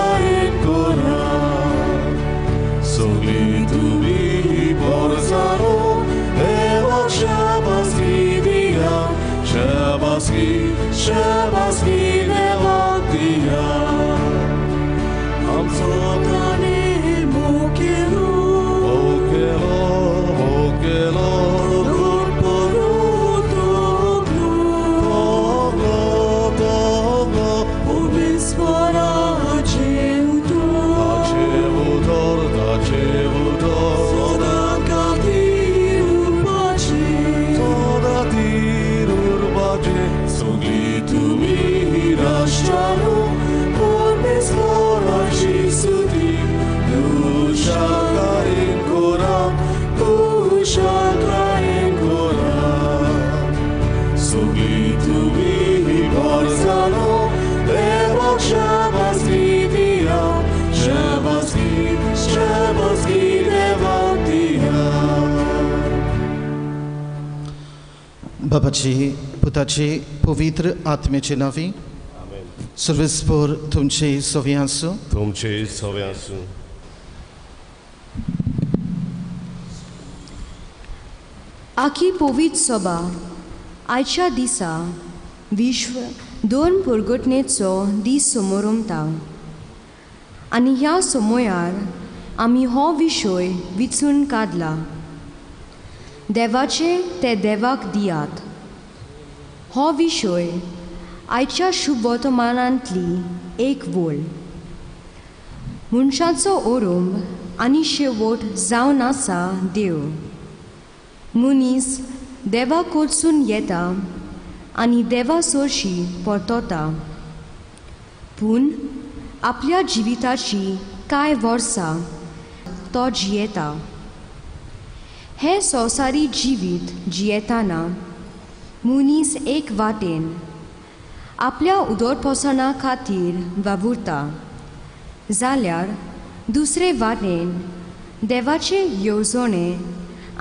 कायन कोरा सगळी तुमी बोरजारो देवाक शाबासकी दिया शाबासकी शाबासकी देवाक दिया आमचो ताणे मुखेलो मुखेलो मुखेलो बाबाची पुताची पवित्र आत्म्याचे नावी सर्वेस्पोर तुमचे सवे आसूं तुमचे सवे आसूं. आखी पवित्र सभा आयच्या दिसा विश्व दोन पुर्गटणेचो दीस समोरमता आनी ह्या समयार आमी हो विशय विचून काडला देवाचे ते देवाक दियात. हो विशय आयच्या शुभवर्तमानांतली एक वोल. मनशाचो ओरोंब आनी शेवट जावन आसा देव. मनीस देवा कडसून येता आनी देवा सरशी परतता पूण आपल्या जिविताची कांय वर्सां तो जियेता. हें संवसारी जिवीत जियेतना मनीस एक वाटेन आपल्या उदरपोसणा खातीर वावुरता जाल्यार दुसरे वाटेन देवाचे येवजणे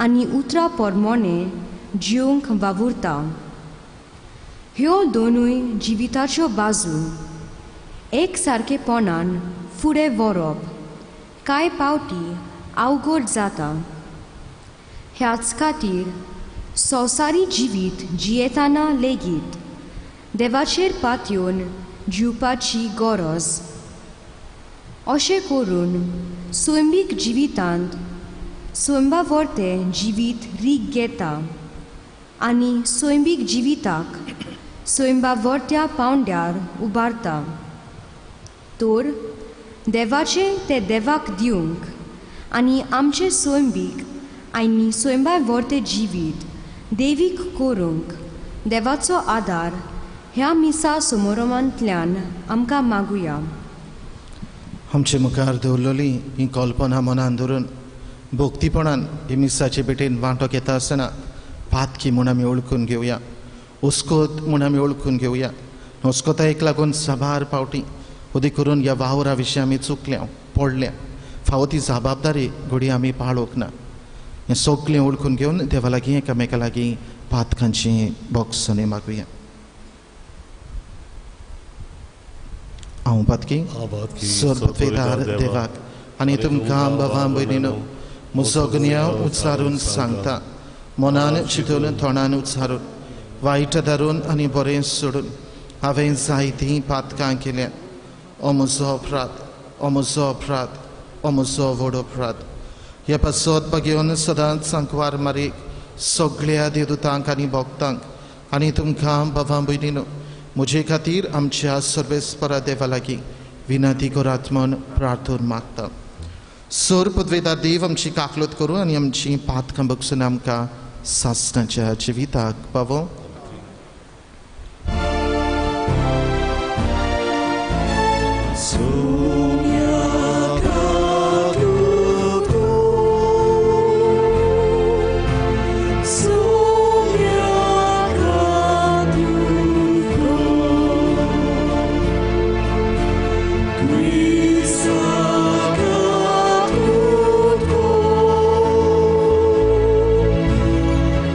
आनी उतरां प्रमाणे जिवंक वावुरता. ह्यो दोनूय जिविताच्यो बाजू एक सारकेपणान फुडें व्हरप कांय पावटी अवघड जाता. ह्याच खातीर संवसारी जिवीत जियेतना लेगीत देवाचेर पातयेवन जिवपाची गरज. अशें करून सैमीक जिवितांत सैमा वरतें जिवीत रीग घेता आनी सैमीक जिविताक सैमा वरत्या पावंड्यार उबारता. तर देवाचें तें देवाक दिवंक आनी आमचें सैमीक आनी सैमा वरतें जिवीत देवीक करूंक देवाचो आदार ह्या मिसा समारंभांतल्यान आमकां मागुया. आमचे मुखार दवरलेली ही कल्पना मनान धरून भक्तीपणान ही मिसाचे भेटेन वांटो घेता आसतना पातकी म्हूण आमी वळखून घेवया, उस्कोत म्हूण आमी वळखून घेवया. उस्कोतायेक लागून साबार पावटी उदी करून ह्या वावरा विशीं आमी चुकल्या पडल्या, फावो ती जबाबदारी घडये आमी पाळोवंक ना. हें सगळें वळखून घेवन देवा लागीं एकामेका लागीं पातकांची बोगसणी मागुया. हांव पातकी सर्वपत्वेदार देवाक आनी तुमकां बाबा भयणीनो म्हजो गुन्यांव उच्चारून सांगता, मनान चिंतून तोंडान उच्चारून वायट धरून आनी बरें सोडून हांवें जायतीं पातकां केल्यात. ओ म्हजो अपराध, ओ म्हजो अपराध, ओ म्हजो व्हड अपराध. ह्या पासत बगेवन सदांच सांकवार मारीक सगळ्या देवदूतांक आनी भक्तांक आनी तुमकां बाबा भयणीनो म्हजे खातीर आमच्या सर्वेस्परा देवा लागीं विनंती करात म्हूण प्रार्थना मागता. सर पदवेदार देव आमची काकलत करूं आनी आमची पातकां बगसून आमकां सासणाच्या जिविताक पावो.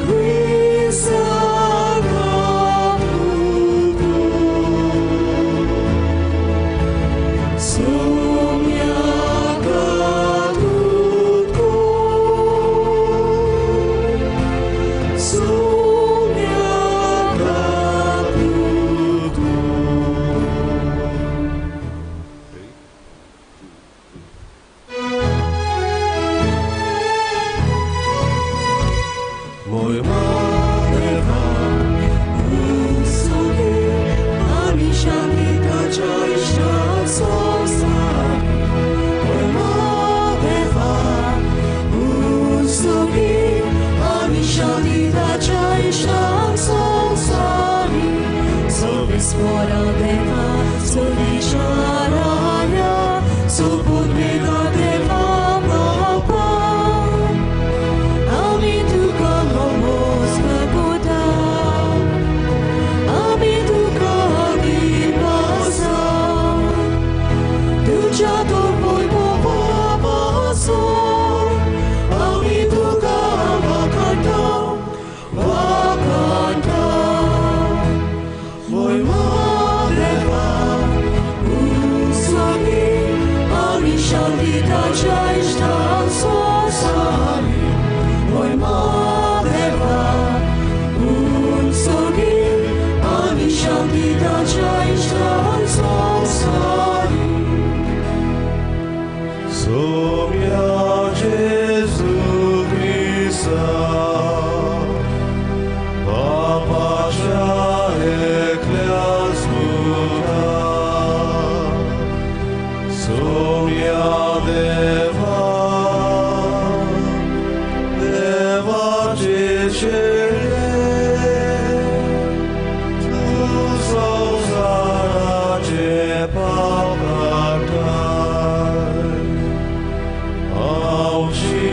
Qui sa Isvara Deva Suvisharaya Supudveda Deva Bapa Ami tuka homos paputa Ami tuka adipasa Tuja torpoi popaso Ami tuka vakanta Vakanta Moi Deva Usagi Ani Shanti Jaishtan Sosari Moi Deva Usagi Ani Shanti Jaishtan Sosari Somia Jesu Christa Papacha Eccleas Buddha Somia Deva Deva Cecele Tu Sausara Ce Papatai Auci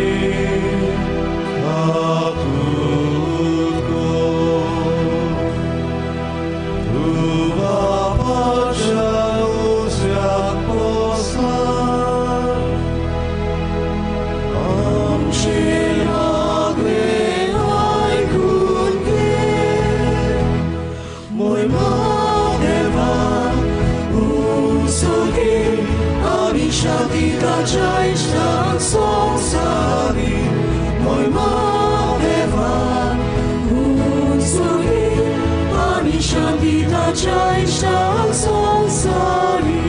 Atutko Tuva Pacha Usyak Poslan Amche Agle Aikunge Moi Deva Usagi Ani Shanti Jaishtan Sosari Moi Deva Usagi Ani Shanti Jaishtan Sosari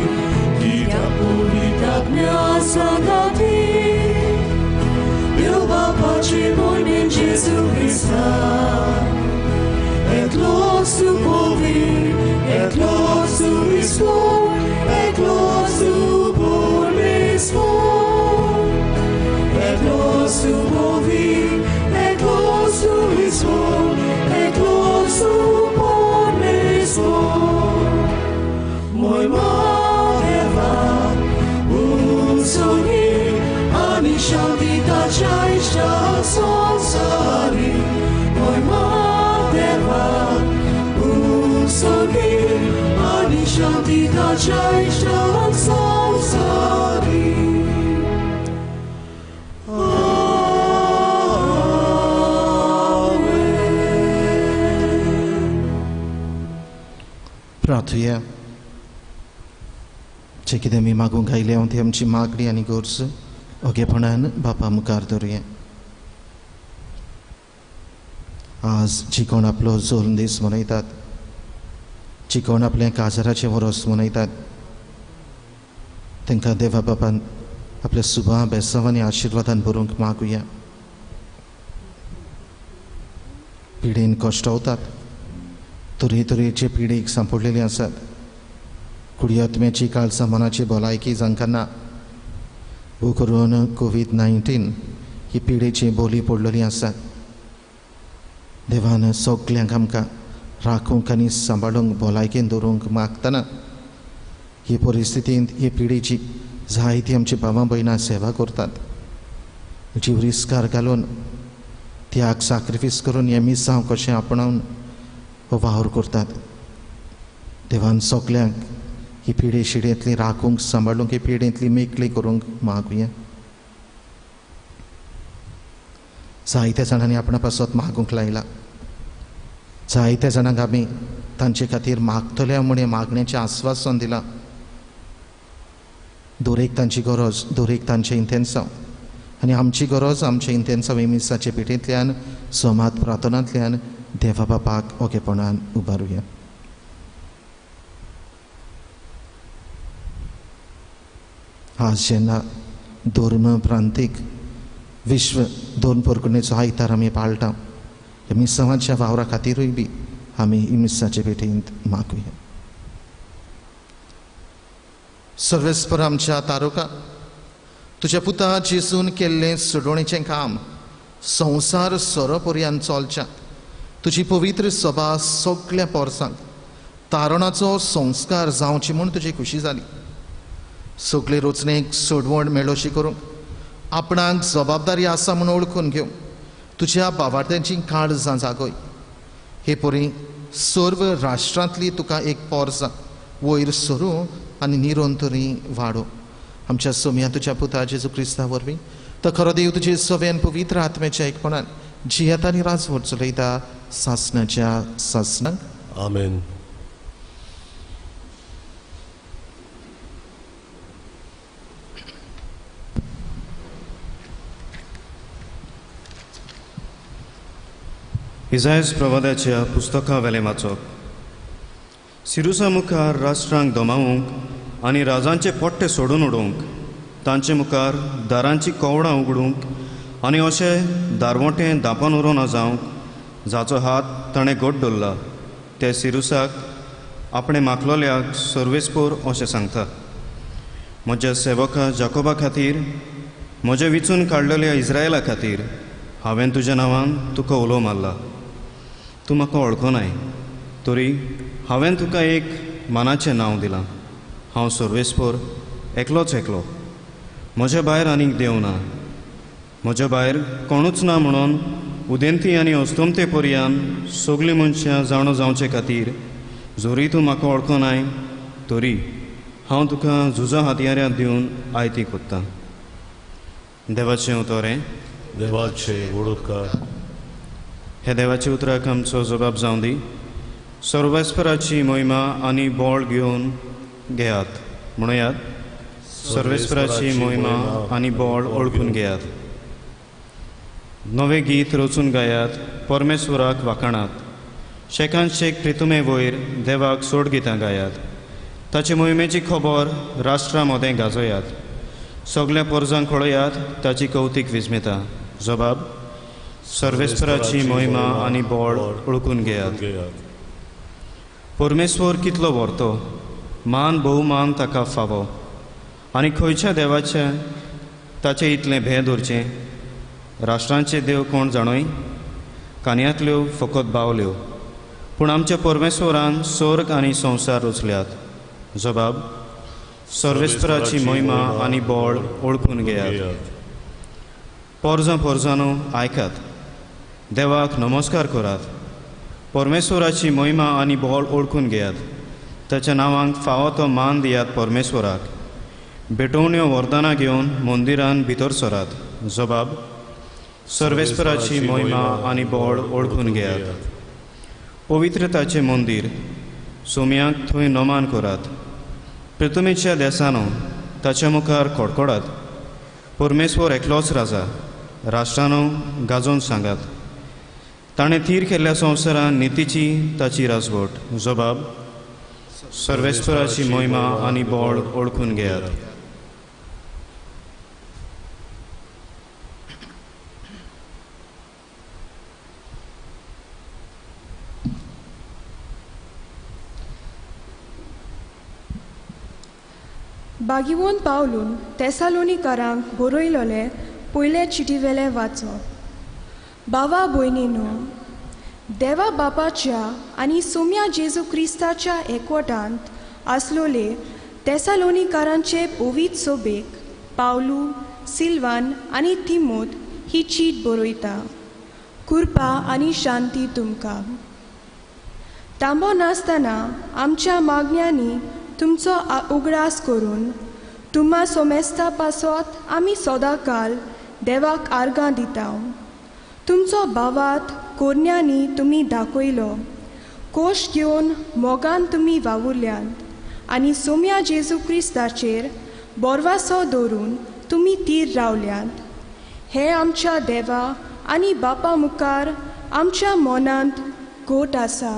Kita Puritak Nyasangati Il Papace moi Jesu Christa Et losu povi, et losu islo, et losu pormismo. Et losu povi, et losu islo, et losu pormismo. Moi Deva Usagi Ani Shanti Jaishtan Sosari Moi Deva Usagi Ani Shanti Jaishtan Sosari. Amen. प्रार्थुया जे कितें आमी मागूंक आयल्या ती आमची मागणी आनी गरज ओगेपणान बापा मुखार दवरुया. आज जी कोण आपलो जोल्म दीस मनयतात, जी कोण आपलें काजाराचें वरोस मनयतात, तांकां देवा बापान आपल्या सुबा बेसांव आनी आशिर्वादान भरूंक मागुया. पिडेन कश्टवतात, तरेतरेचे पिडेक सांपडलेले आसात, कुडयात्म्याची काळसा मनाची भलायकी जांकां ना, भो करून कोवीड-19 ही पिडेची बोली पडलेली आसात. देवान सगल्यांक आमकां राखूंक आनी सांबाळूंक भलायकेन दवरूंक मागतना हे परिस्थितींत हे पिडेची जायती आमची भावां भयणां सेवा करतात, जीव रिस्कार घालून त्याग साक्रिफीस करून हें मिसांव कशें आपणावन हो वावर करतात. देवान सगल्यांक ही पिडे शिडेंतली राखूंक सांबाळूंक ही पिडेंतली मेकळी करूंक मागुया. जायत्या जाणांनी आपणा पासत मागूंक लायला, जायत्या जाणांक आमी तांचे खातीर मागतले म्हूण मागण्याचें आस्वासन दिलां. दरेक तांची गरज, दरेक तांचें इंतेन्सांव आनी आमची गरज, आमचें इंतेन्सांव मिसाचे पेटेंतल्यान समाज प्रार्थनांतल्यान देवा बापाक ओगेपणान उबारुया. आज जेन्ना धर्म प्रांतीक विश्व दोन पोरकुणेचो आयतार आमी पाळटा, ह्या मिसांवाच्या वावरा खातीरूय बी आमी मिसाचे पेटेंत मागुया. सर्वेस्पर आमच्या तारुका, तुज्या पुता जेजून केल्लें सोडोवणेचें काम संवसार सोरो पर्यंत चलच्या तुजी पवित्र सभा सगळ्या पोरसांक तारणाचो संस्कार जावची म्हूण तुजी खुशी जाली. सगळे रचणेक सोडवण मेळोशी करूंक आपणाक जबाबदारी आसा म्हूण वळखून घेवंक तुज्या बावार्थ्यांची काळजां जागय. हे परी सर्व राष्ट्रांतली तुका एक पोरसां वयर सरूं आनी निरंतरी वाडो. आमच्या सोम्या तुज्या पुता जेजू क्रिस्ता वरवीं तो खरो देव तुजे सव्यान पवित्र आत्म्याच्या एकपणान जियेता आनी राजवट चलयता सासणाच्या सासणाक. आमेन. इजायस प्रवादाच्या पुस्तका वेलें वाचप. सिरुसा मुखार राष्ट्रांक दमावंक आनी राजांचे पोट्टे सोडून उडोवंक, तांचे मुखार दारांची कवडां उगडूंक आनी अशें दारवोटें दांपन उरोवं ना जावंक जाचो हात ताणें घट दवरला ते सिरुसाक आपणें माखलोल्याक सर्वेस्पोर अशें सांगता. म्हज्या सेवका जाकोबा खातीर, म्हज्या विचून काडलेल्या इस्रायला खातीर हांवें तुज्या नांवान तुका उलो मारला. तूं म्हाका वळखनाय तरी हांवें तुका एक मानाचें नांव दिलां. हांव सर्वेस्पोर एकलोच एकलो, म्हज्या भायर आनीक देव ना, म्हज्या भायर कोणूच ना म्हणून उदेंती आनी अस्तमते पर्यान सगळीं मनशां जाणो जावचे खातीर जरी तूं म्हाका वळखनाय तरी हांव तुका झुजा हातयाऱ्यांत दिवन आयती कोत्तां. देवाचें उतर हें. देवाचे उडकार. हे देवाच्या उतराक आमचो जबाब जावं दी. सर्वेस्पराची मोहिमा आनी बळ घेवन घेयात. म्हणयात, सर्वेस्पराची मोहिमा आनी बळ ओळखून घेयात. नवें गीत रचून गायात, परमेश्वराक वाखाणात. शेकान शेक प्रितुमे वयर देवाक सोड गितां गायात. ताचे मोहिमेची खबर राष्ट्रा मदें गाजयात. सगल्या पोरजांक कळयात ताची कवतीक विस्मिता. जबाब, सर्वेस्पराची मोहिमा आनी बळ ओळखून घेयात. परमेश्वर कितलो व्हरतो, मान भोवमान ताका फावो आनी खंयच्या देवाच्या ताचें इतलें भें दवरचें. राष्ट्रांचे देव कोण जाणोय, कानयांतल्यो फकत बावल्यो, पूण आमच्या परमेश्वरान स्वर्ग आनी संवसार रचल्यात. जबाब, सर्वेस्पराची मोहिमा आनी बळ ओळखून घेयात. पोरजां पोरजांनो आयकात, देवाक नमस्कार करात. परमेश्वराची मोहिमा आनी बळ ओळखून घेयात. ताच्या नांवांक फावो तो मान दियात. परमेश्वराक भेटवण्यो वरदानां घेवन मंदिरान भितर सरात. जबाब, सर्वेस्पराची मोहिमा आनी बळ ओळखून घेयात. पवित्रताचें मंदीर सोम्याक थंय नमान करात. पृथ्वीच्या देसानो ताच्या मुखार कडकडात. परमेश्वर एकलोच राजा, राष्ट्रानो गाजोवन सांगात. ताणें थीर केल्ल्या संवसारान नितीची ताची राजवट. जबाब, सर्वेस्पराची मोहिमा आनी बळ ओळखून घेयात. बागिवोन पावलून तेसालोनिकारांक बरयलोले पयले चिटीवेले वाचप. बावा भयणीनो, देवा बापाच्या आनी सोम्या जेजू क्रिस्ताच्या एकवटांत आसलोले तेसालोनिकारांचे पवित्र सोबेक पावलू, सिल्वान आनी तिमोत ही चीट बरयता. कृपा आनी शांती तुमकां. तांबो नासतना आमच्या मागण्यांनी तुमचो उगडास करून तुमा सोमेस्ता पासत आमी सदांकाल देवाक आर्गां दिता. तुमचो भावात कोरण्यांनी तुमी दाखयलो, कोश घेवन मोगान तुमी वावुरल्यांत आनी सोम्या जेजू क्रिस्ताचेर बोरवासो दवरून तुमी तीर रावल्यांत. हें आमच्या देवा आनी बापा मुखार आमच्या मनांत गोट आसा.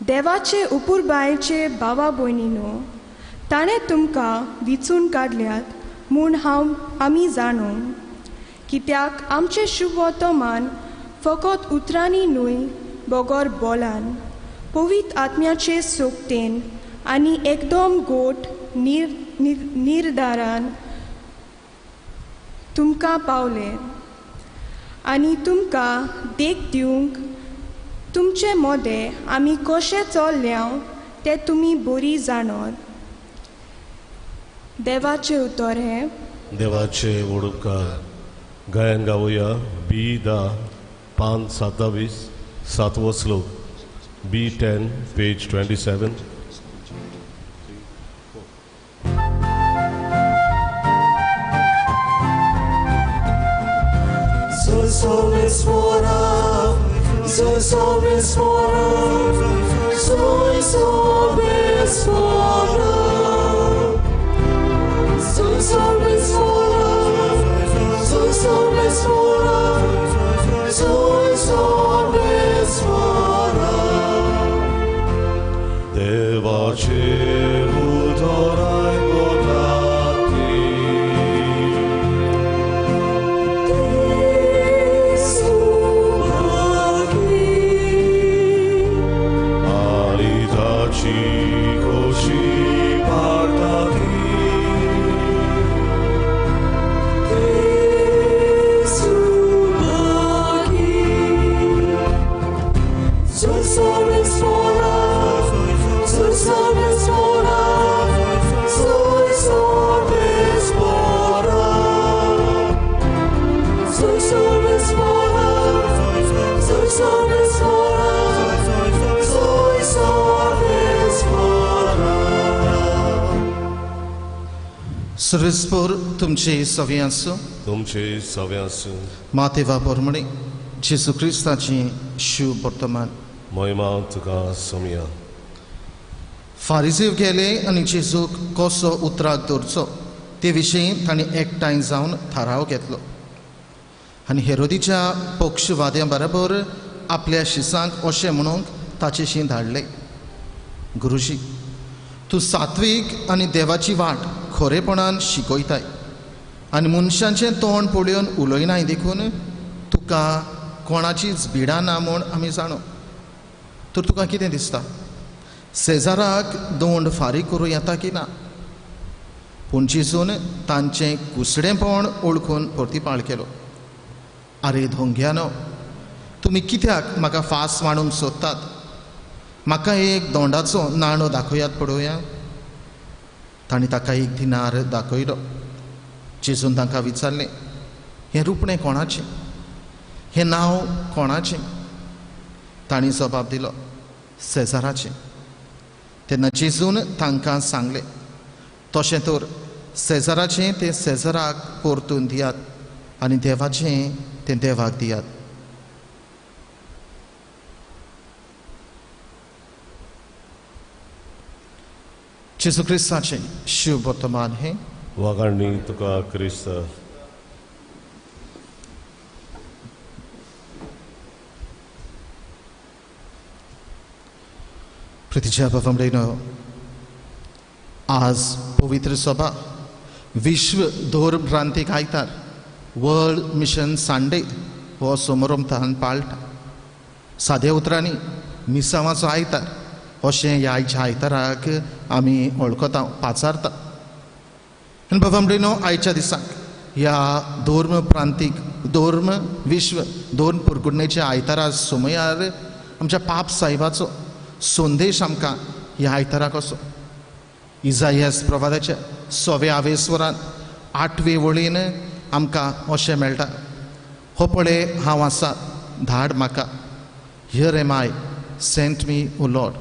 देवाचे उपुरबायेचे बाबा भयणीनो, ताणें तुमकां विचून काडल्यात म्हूण हांव आमी जाणो. कित्याक आमचें शुभ वर्तमान फकत उतरांनी न्हय बगर बोलान, पवित्र आत्म्याचे सोगतेन आनी एकदम गोट निर्धारान तुमकां पावलें आनी तुमकां देख दिवंक तुमचे मोदें आमी कशें चल्ल्या तें तुमी बरी जाणत. देवाचें उतर हें. देवाचे वडुपकार. गायन गावया बी 10 पान 27 सातवो श्लोक B10 page 27. देवाचे उतराय गोताती आणि ताची खोशी पाडताती सर्वेस्पोर तुमचे सवे आसूं. तुमचे सवे आसूं. मातेवा पोरमणे जेजू क्रिस्ताची शुभ वर्तमान. महिमा तुका सोमया. फारिजीव गेले आनी जेजूक कसो उतराक दवरचो ते विशीं तांणी एकठांय जावन थाराव घेतलो आनी हेरोदीच्या पक्षवाद्यां बरोबर आपल्या शिसांक अशें म्हणूंक ताचेशी धाडले, गुरुजी तूं सात्वीक आनी देवाची वाट खरेपणान शिकयताय आनी मनशांचें तोंड पळोवन उलयनाय देखून तुका कोणाचीच भिडां ना म्हूण आमी जाणो. तर तुका कितें दिसता, शेजाराक दोंड फारीक करूं येता की ना? पूण जेजून तांचें कुसडेंपण ओळखून प्रतिपाळ केलो, आरे धोंग्यानो, तुमी कित्याक म्हाका फास मांडूंक सोदतात? म्हाका एक दोंडाचो नाणो दाखयात पळोवया. तांणी ताका एक दिनार दाखयलो. जेजून तांकां विचारलें, हें रुपणें कोणाचें, हें नांव कोणाचें? तांणी जबाब दिलो, शेजाराचें. तेन्ना जेजून तांकां सांगलें, तशें तर शेजाराचें तें शेजाराक परतून दियात आनी देवाचें तें देवाक दियात. जेजू क्रिस्ताचें शुभ वर्तमान हें. वागाणी तुका क्रिस्त. प्रतिच्या बाबा, आज पवित्र सभा विश्व धर्म क्रांतीक आयतार वर्ल्ड मिशन संडे हो समारंभान पाळटा. साद्या उतरांनी मिसांवाचो आयतार अशें ह्या आयच्या आयताराक आमी वळखता, पाचारता. आनी बाबा म्हणलो आयच्या दिसाक ह्या धर्म प्रांतीक धर्म विश्व धर्म पुरकुडणेच्या आयतारा समयार आमच्या पाप साहेबाचो संदेश आमकां ह्या आयताराक असो इजायस प्रवादाच्या 6व्या आवेस्वरान 8वे वळीन आमकां अशें मेळटा, हो पळय हांव आसा, धाड म्हाका, here am I, send me O Lord.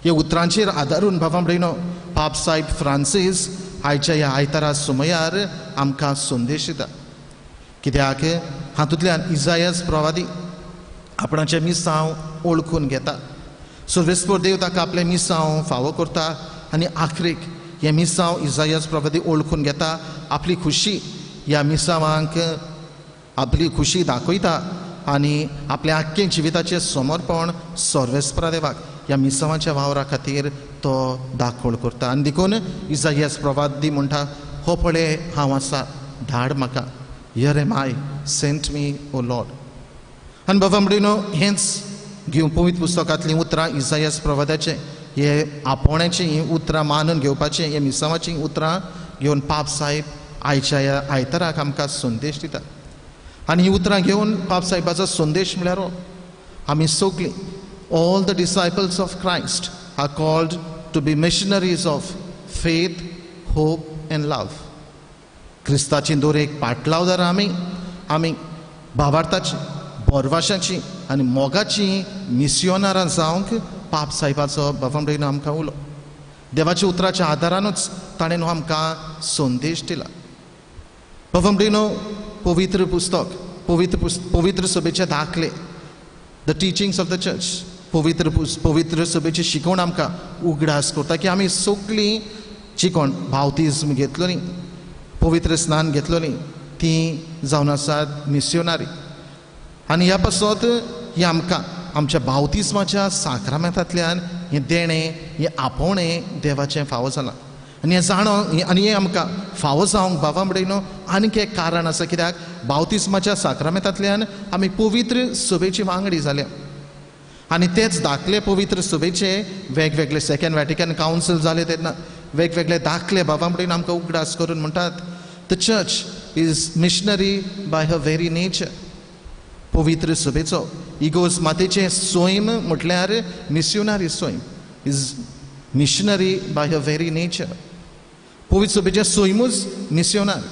ह्या उतरांचेर आदारून बाबा म्हणलो पाप साहेब फ्रांसीस आयच्या ह्या आयतारा समयार आमकां संदेश दिता. कित्याक हातूंतल्यान इजायस प्रवादी आपणाचें मिसांव ओळखून घेता. सर्वेस्पोर देव ताका आपलें मिसांव फावो करता आनी आखरीक हें मिसांव इजायस प्रवादी ओळखून घेता, आपली खुशी ह्या मिसांवांक आपली खुशी दाखयता आनी आपल्या आख्खें जिविताचें समर्पण सर्वेस्परा देवाक ह्या मिसांवाच्या वावरा खातीर तो दाखोळ करता. आनी देखून इजायस प्रवादी म्हणटा, हो पळय हांव आसा, धाड म्हाका, here am I, send me O Lord. आनी बाबा म्हणलो हेंच घेवन पवित्र पुस्तकांतलीं उतरां इजायस प्रवादाचें हे आपोवण्याचीं हीं उतरां मानून घेवपाचें, हे मिसांवाचीं उतरां घेवन पाप साहेब आयच्या ह्या आयताराक आमकां संदेश दिता. आनी हीं उतरां घेवन पाप साहेबाचो संदेश म्हळ्यार आमी सगळीं, all the disciples of Christ are called to be missionaries of faith, hope and love. क्रिस्ताची दोरेक पाटलावदार आमी आमी भावार्थाची, बोरवाशाची आनी मोगाची मिसियोनारां जावंक पाप साहेबाचो बाबा भयणीनो आमकां उलो. देवाच्या उतराच्या आदारानूच ताणें न्हू आमकां संदेश दिला. बाबा भयणीनो, पवित्र पुस्तक, पवित्र सभेचे दाखले, the teachings of the church, पवित्र सभेची शिकवण आमकां उगडास करता की आमी सगळीं जी कोण बावतिज्म घेतलो न्ही, पवित्र स्नान घेतलो न्ही, ती जावन आसात मिसियोनारी. आनी ह्या पासत ही आमकां आमच्या बावतिज्माच्या साक्रामेंतांतल्यान हें देणें, हें आपोवणें देवाचें फावो जालां. आनी हें जाणो आनी हें आमकां फावो जावंक बाबा भयणीनो आनीक एक कारण आसा, कित्याक बावतिज्माच्या साक्रामेंतांतल्यान आमी पवित्र सभेची वांगडी जाल्या. आनी तेच दाखले पवित्र सभेचे वेगवेगळे सेकंड वॅटिकन कावन्सील जाले तेन्ना वेगवेगळे दाखले बाबा भयणीनो आमकां उगडास करून म्हणटात, the church is missionary by her very nature. पवित्र सभेचो इगोज मातेचें सैम म्हटल्यार मिसियोनारी सैम, is missionary by her very nature. पवित्र सभेचें सैमूच मिसियोनार.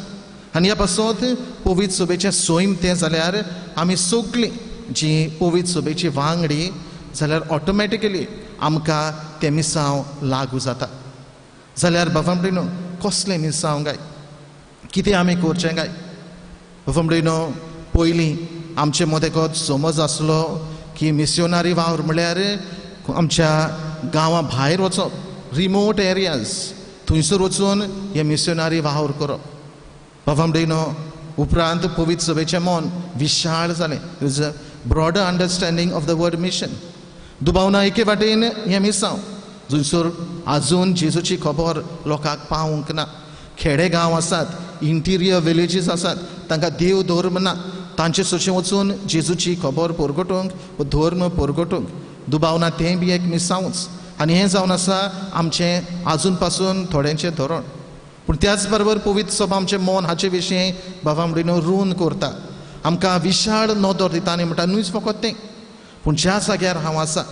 आनी ह्या पासत पवित्र सभेचें सैम तें जाल्यार आमी सगळीं जी पवित्र सभेची वांगडी जाल्यार ऑटोमॅटिकली आमकां तें मिसांव लागू जाता. जाल्यार बाबा भयणीनो, कसलें मिसांव काय, कितें आमी करचें काय? बाबा भयणीनो, पयलीं आमचे मदें समज आसलो की मिसियोनारी वावर म्हळ्यार आमच्या गांवां भायर वचप, रिमोट एरियाज, थंयसर वचून हे मिसियोनारी वावर करप. बाबा भयणीनो, उपरांत पवित्र सभेचें मन विशाळ जालें, is a broader understanding of the word mission. दुबावना एके वाटेन हें मिसांव जंयसर आजून जेजूची खबर लोकांक पावूंक ना, खेडे गांव आसात, इंटिरियर विलेजीस आसात, तांकां देव धर्म ना, तांचे सोशें वचून जेजूची खबर परगटूंक, धर्म परगटूंक दुबावना तें बी एक मिसांवूच. आनी हें जावन आसा आमचें आजून पासून थोड्यांचें धोरण. पूण त्याच बरोबर पवित्र सभा आमचें मन हाचे विशीं बाबा भयणीनो रून करता, आमकां विशाळ नदर दिता आनी म्हणटा न्हूच फकत तें, पूण ज्या जाग्यार हांव आसा,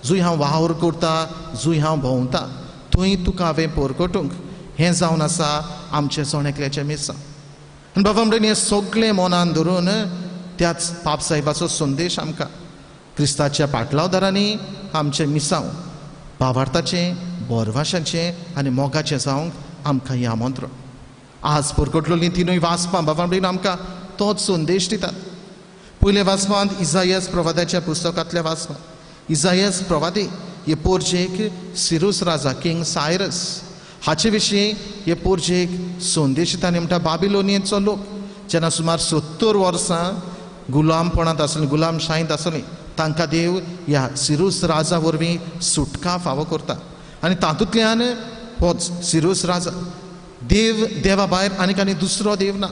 जंय हांव वावर करता, जंय हांव भोंवता, थंय तुका हांवें परगटूंक, हें जावन आसा आमचें जण एकल्याचें मिसांव. आनी बाबा भयणीनो, हें सगळें मनान धरून त्याच पाप साहेबाचो संदेश आमकां क्रिस्ताच्या पाटलावदारांनी आमचें मिसांव भावार्थाचें, बोरवाशाचें आनी मोगाचें जावंक आमकां हें आमंत्रण. आज परगटलोलीं तिनूय वाचपां बाबा भयणीनो आमकां तोच संदेश दितात. पयल्या वाचपांत इजायस प्रवादाच्या पुस्तकांतल्या वाचपांत इजायस प्रवादी हे पोरजेक सिरूस राजा, किंग सायरस, हाचे विशीं हे पोरजेक संदेश दिता आनी म्हणटा, बाबिलोनियेचो लोक जेन्ना सुमार 70 वर्सां गुलामपणांत आसलीं, गुलामशाहींत आसलीं, तांकां देव ह्या सिरूस राजा वरवीं सुटका फावो करता. आनी तातूंतल्यान होच सिरूस राजा देव, देवा भायर आनीक आनी दुसरो देव ना,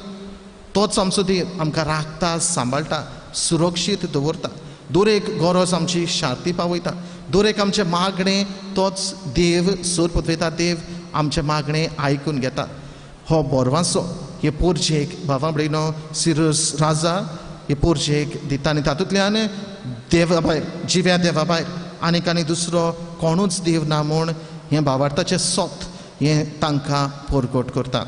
तोच आमचो देव आमकां राखता, सांबाळटा, सुरक्षीत दवरता, दरेक गरज आमची शांती पावयता, दरेक आमचें मागणें तोच देव सोर पतवयता, देव आमचें मागणें आयकून घेता. हो बोरवांसो हे पोरजेक बाबा भयणीनो सिरूस राजा हे पोरजेक दिता. आनी तातूंतल्यान देवा भायर, जिव्या देवा भायर आनीक आनी दुसरो कोणूच देव ना म्हूण हें भावार्थाचें सत हें तांकां परगट करता.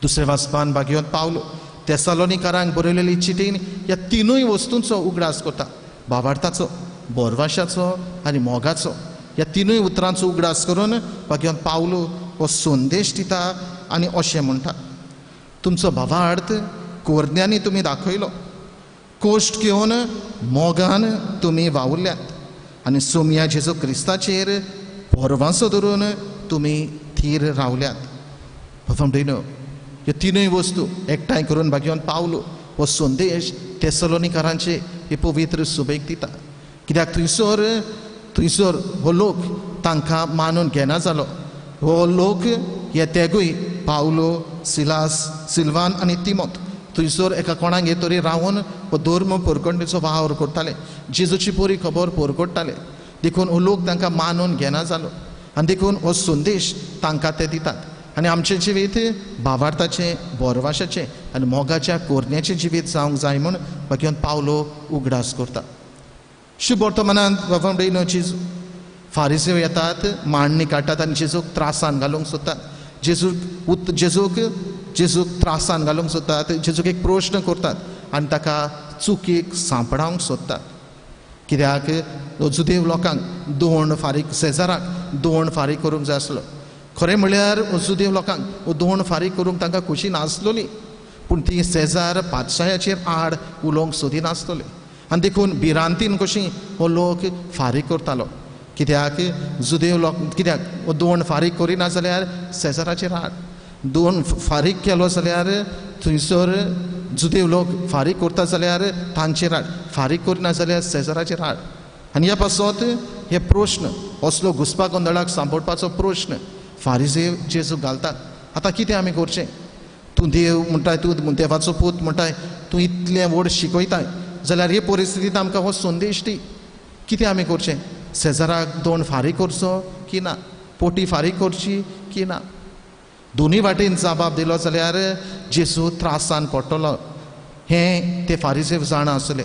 दुसऱ्या वाचपान भाग्योत पावलो तेसालोनिकारांक बरयलेली चिटीन ह्या तिनूय वस्तूंचो उगडास करता, भावार्थाचो, बोरवाशाचो आनी मोगाचो. ह्या तिनूय उतरांचो उगडास करून भाग्योत पावलो हो संदेश दिता आनी अशें म्हणटा, तुमचो भावार्थ कोरन्यांनी तुमी दाखयलो, कोश्ट घेवन मोगान तुमी वावुरल्यात आनी सोमया जेजू क्रिस्ताचेर भरवांसो धरून तुमी थीर रावल्यात. बाबा भयणीनो, ह्यो तिनूय वस्तू एकठांय करून भाग्योन पावलो हो संदेश तेसलोनिकारांचे हे पवित्र सुबेक दिता. कित्याक थंयसर हो लोक तांकां मानून घेना जालो. हो लोक हे तेगूय पावलो, सिलास, सिल्वान आनी तिमोत थंयसर एका कोणागेर तरी रावन हो धर्म परगटणेचो वावर करताले, जेजूची बरी खबर परगट्टाले. देखून हो लोक तांकां मानून घेना जालो आनी देखून हो संदेश तांकां ते दितात. आनी आमचें जिवीत भावार्थाचें, बोरवाशाचें आनी मोगाच्या कोरण्याचें जिवीत जावंक जाय म्हूण भाग्योन पावलो उगडास करता. शुभ वर्तमानांत बाबा भयणीनो जेजू फारिसेव येतात, मांडणी काडटात आनी जेजूक त्रासान घालूंक सोदतात. जेजूक त्रासान घालूंक सोदतात, जेजूक एक प्रश्न करतात आनी ताका चुकीक सांपडावंक सोदतात. कित्याक जुदेव लोकांक दोण फारीक, सेजाराक दोण फारीक करूंक जाय आसलो. खरें म्हळ्यार जुदेव लोकांक दोण फारीक करूंक तांकां खुशी नासलोली, पूण ती सेजार पातशायाचेर आड उलोवंक सोदिनासतले आनी देखून भिरांतीन कशी हो लोक फारीक करतालो. कित्याक जुदेव लोक कित्याक हो दोण फारीक करिना जाल्यार सेजाराचेर आड, दोन फारीक केलो जाल्यार थंयसर जुदेव लोक फारीक करता जाल्यार तांचेर आड, फारीक करिना जाल्यार सेजाराचेर आड. आनी ह्या पासत हे प्रश्न असलो घुसपा गोंदळाक सांपडपाचो प्रश्न फारिजेव जेजूक घालतात. आतां कितें आमी करचें? तूं देव म्हणटाय, तूं देवाचो पूत म्हणटाय, तूं इतलें व्हड शिकयताय, जाल्यार हे परिस्थितींत आमकां हो संदेश दी. कितें आमी करचें? सेजाराक दोन फारीक करचो की ना? पोटी फारीक करची की ना? दोनूय वाटेन जबाब दिलो जाल्यार जेजू त्रासान पडटलो हें ते फारिजेव जाणा आसले.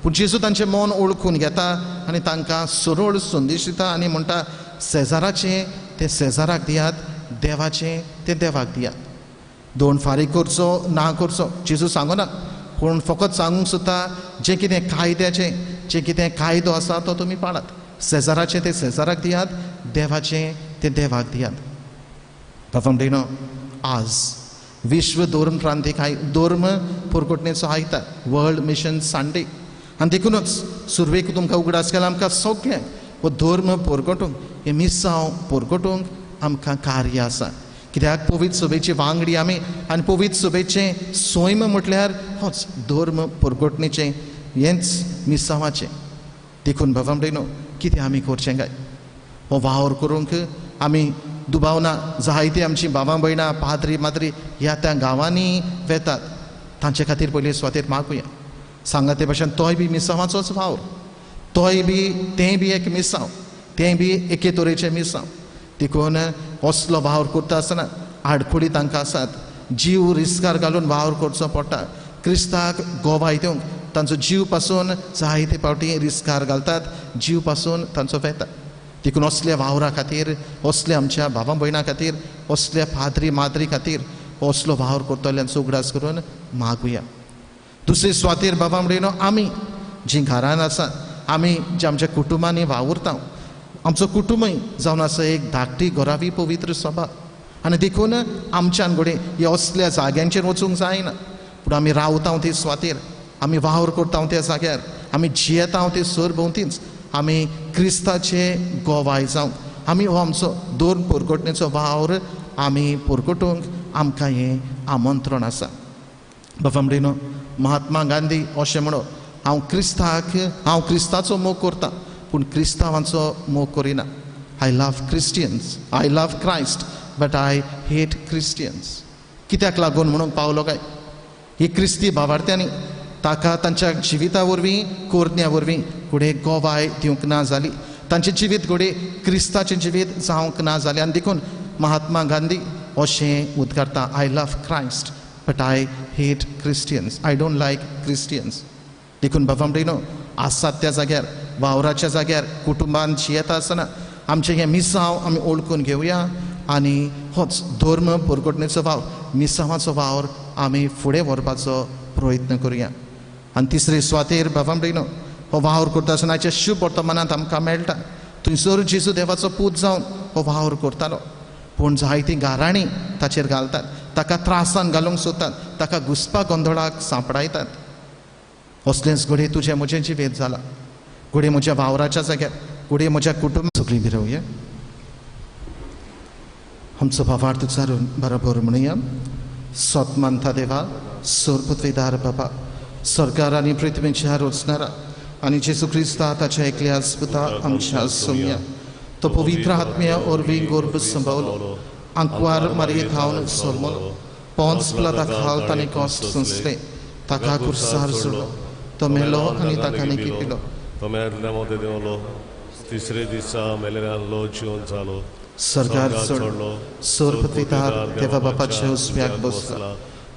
पूण जेजू तांचें मन ओळखून घेता आनी तांकां सरळ संदेश दिता आनी म्हणटा सेजाराचें तें सेजाराक दियात, देवाचें तें देवाक दियात. दोन फारीक करचो ना करचो जेजू सांगना, पूण फकत सांगूंक सोदता जें कितें कायद्याचें, जें कितें कायदो आसा तो तुमी पाळात. सेजाराचें तें सेजाराक दियात, देवाचें तें देवाक दियात. बाबा भयणीनो, आज विश्व धर्म क्रांतीक धर्म पुरकोटणेचो आयतार, वर्ल्ड मिशन संडे. आनी देखूनच सुरवेक तुमकां उगडास केला आमकां सगळ्यांक हो धर्म पुरकोटूंक, हें मिसांव पुरकोटूंक आमकां कार्य आसा. कित्याक पवित्र सभेची वांगडी आमी आनी पवित्र सभेचें सैम म्हटल्यार होच धर्म पुरकोटणेचें, हेंच मिसांवाचें. देखून बाबा भयणीनो, कितें आमी करचें काय? हो वावर करूंक आमी दुबावना जायती आमची बाबा भयणां पाद्री माद्री ह्या त्या गांवांनी वेतात, तांचे खातीर पयलीं सुवातेर मागुया. सांगा ते भाशेन तोय बी मिसांवाचोच वावर, तोय बी तें बी एक मिसांव, तें बी एके तरेचें मिसांव. देखून असलो वावर करता आसतना आडखळी तांकां आसात, जीव रिस्कार घालून वावर करचो पडटा. क्रिस्ताक गोवाय दिवंक तांचो जीव पासून जायते फावटी रिस्कार घालतात, जीव पासून तांचो वेता. देखून असल्या वावरा खातीर, असल्या आमच्या भावा भयणां खातीर, असल्या पाद्री माद्री खातीर असलो वावर करतल्यांचो उगडास करून मागुया. दुसरे सुवातेर बाबा भयणीनो, आमी जीं घरान आसात, आमी जे आमच्या कुटुंबांनी वावुरता, आमचो कुटुंबय जावन आसा एक धाकटी घरावी पवित्र सभा. आनी देखून आमच्यान घडये ह्या असल्या जाग्यांचेर वचूंक जायना, पूण आमी रावता ते सुवातेर, आमी वावर करता त्या जाग्यार, आमी जियेता ते सरभोंवतीच आमी क्रिस्ताचे गोवाय जावंक, आमी हो आमचो धर्म पुरकोटणेचो वावर आमी पुरकोटूंक आमकां हें आमंत्रण आसा. बाबा भयणीनो, महात्मा गांधी अशें म्हणो, हांव क्रिस्ताक, हांव क्रिस्ताचो मोग करता, पूण क्रिस्तांवांचो मोग करिना. I love Christians, I love Christ, but I hate Christians. कित्याक लागून म्हणूंक पावलो काय? ही क्रिस्ती भावार्थ्यांनी ताका तांच्या जिविता वरवीं, करण्या वरवीं घडये गोवाय दिवंक ना जाली, तांचें जिवीत घडये क्रिस्ताचें जिवीत जावंक ना जालें. आनी देखून महात्मा गांधी अशें उद्गारता, I love Christ but I hate Christians, I don't like Christians. देखून बाबा भयणीनो, आसात त्या जाग्यार, वावराच्या जाग्यार, कुटुंबान जियेता आसतना आमचें हें मिसांव आमी ओळखून घेवया आनी होच धर्म पुरकोटणेचो वावर, मिसांवाचो वावर आमी फुडें व्हरपाचो प्रयत्न करुया. आनी तिसरे सुवातेर बाबा भयणीनो, हो वावर करता आसतना आयच्या शुभ वर्तमानांत आमकां मेळटा, थंयसर जेजू देवाचो पूत जावन हो वावर करतालो, पूण जायतीं गाराणीं ताचेर घालतात, ताका त्रासान घालूंक सोदतात, ताका घुसपा गोंदळाक सांपडायतात. असलेंच घडये तुजें म्हजें जिवीत जालां, घडये म्हज्या वावराच्या जाग्यार, घडये म्हज्या कुटुंब. सगळीं भिरोवया आमचो भावार्थ उच्चारून बरोबर म्हणुया. सत मानता देवा, सर्वपृथ्वीदार बाबा, सरकार आनी पृथ्वीच्या रचणारा आनी जेजू क्रिस्ता ताच्या एकल्या पुता आमच्या सोम्या, तो पवित्र आत्म्या वरवीं गर्भ संभवलो, आंकवार मारये थावन सोलमलो, पोंच प्लाता खाल ताणें कश्ट सोंसले, ताका कुर्सार सोडलो, तो मेलो आनी ताका निकी पिलो, तो मेल्ल्या मदें देंवलो, तिसरे दिसा मेल्ल्यांतलो जिवन जालो, सरकार चडलो, सर्वपृथ्वीदार देवा बापाच्या उजव्याक बसला,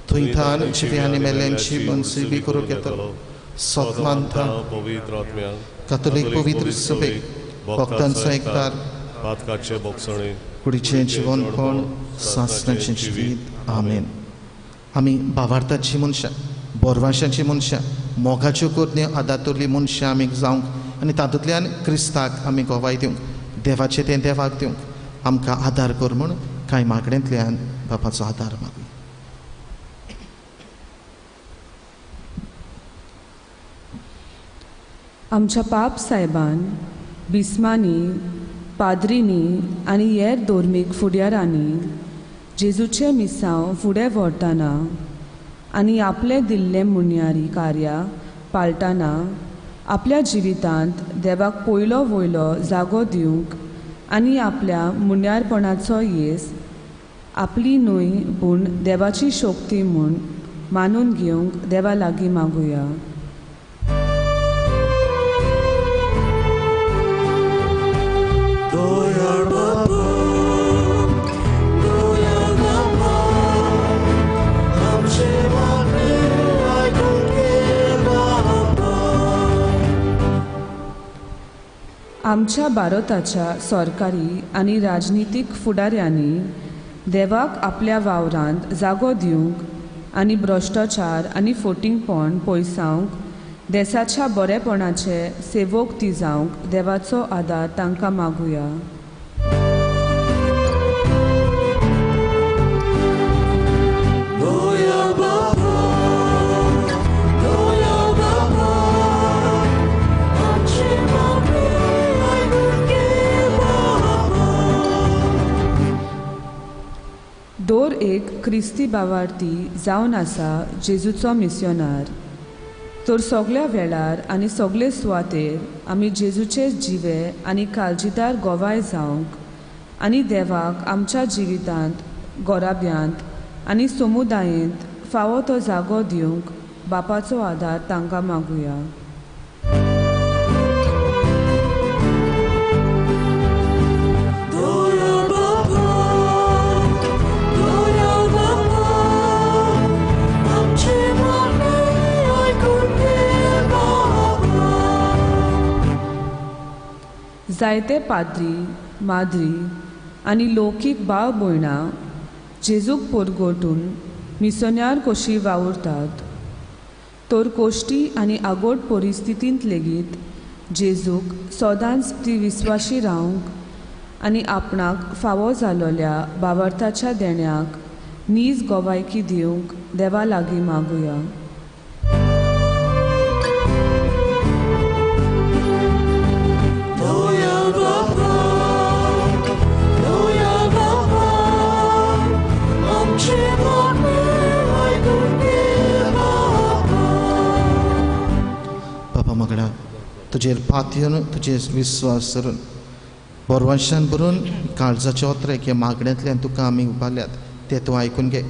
थंय थावन जिव्या आनी मेल्ल्यांची मनसुबी करूंक येतलो. सोत मानता पवित्र आत्म्याक, कातोलीक पवित्र सभेक, भक्तांचो एकतार, पातकाचे बोगसणे, कुडीचें जिवनपण, सासणाचें जिवीत. आमेन. आमी भावार्थाची मनशां, बोरवाशाची मनशां, मोगाच्यो करण्यो आदातुरली मनशां आमी जावंक आनी तातूंतल्यान क्रिस्ताक आमी गोवाय दिवंक, देवाचें तें देवाक दिवंक आमकां आदार कर म्हूण कांय मागण्यांतल्यान बापाचो आदार मागूया. आमच्या पाप सायबान, बिस्मांनी, पाद्रींनी आनी हेर धर्मीक फुडारांनी जेजूचें मिसांव फुडें व्हरतना आनी आपलें दिल्लें मुन्यारी कार्यां पाळटना आपल्या जिवितांत देवाक पयलो वयलो जागो दिवंक आनी आपल्या मुन्यारपणाचो येस आपली न्हय पूण देवाची शक्ती म्हूण मानून घेवंक देवा लागीं मागुया. आमच्या भारताच्या सरकारी आनी राजनितीक फुडाऱ्यांनी देवाक आपल्या वावरांत जागो दिवंक आनी भ्रश्टाचार आनी फोटिंगपण पयसावंक देसाच्या बरेपणाचे सेवक ती जावंक देवाचो आदार तांकां मागुया. दर एक क्रिस्ती भावार्थी जावन आसा जेजूचो मिस्योनार, तर सगल्या वेळार आनी सगळे सुवातेर आमी जेजूचे जिवे आनी काळजीदार गोवाय जावंक आनी देवाक आमच्या जिवितांत, गोराब्यांत आनी समुदायेंत फावो तो जागो दिवंक बापाचो आदार तांकां मागुया. जायते पाद्री, माद्री आनी लौकीक भाव भयणां जेजूक परगटून मिसोन्यार कशी वावुरतात, तर कोश्टी आनी आगोट परिस्थितींत लेगीत जेजूक सदांच ती विस्वाशी रावंक आनी आपणाक फावो जालोल्या भावार्थाच्या देण्याक नीज गोवायकी दिवंक देवा लागीं मागुया. बाबा मागणा तुजेर पातयेन तुजेर विस्वास धरून बोरवांशान भरून काळजाचे ओत्रेक ह्या मागण्यांतल्यान तुका आमी उबारल्यात ते तूं आयकून घे.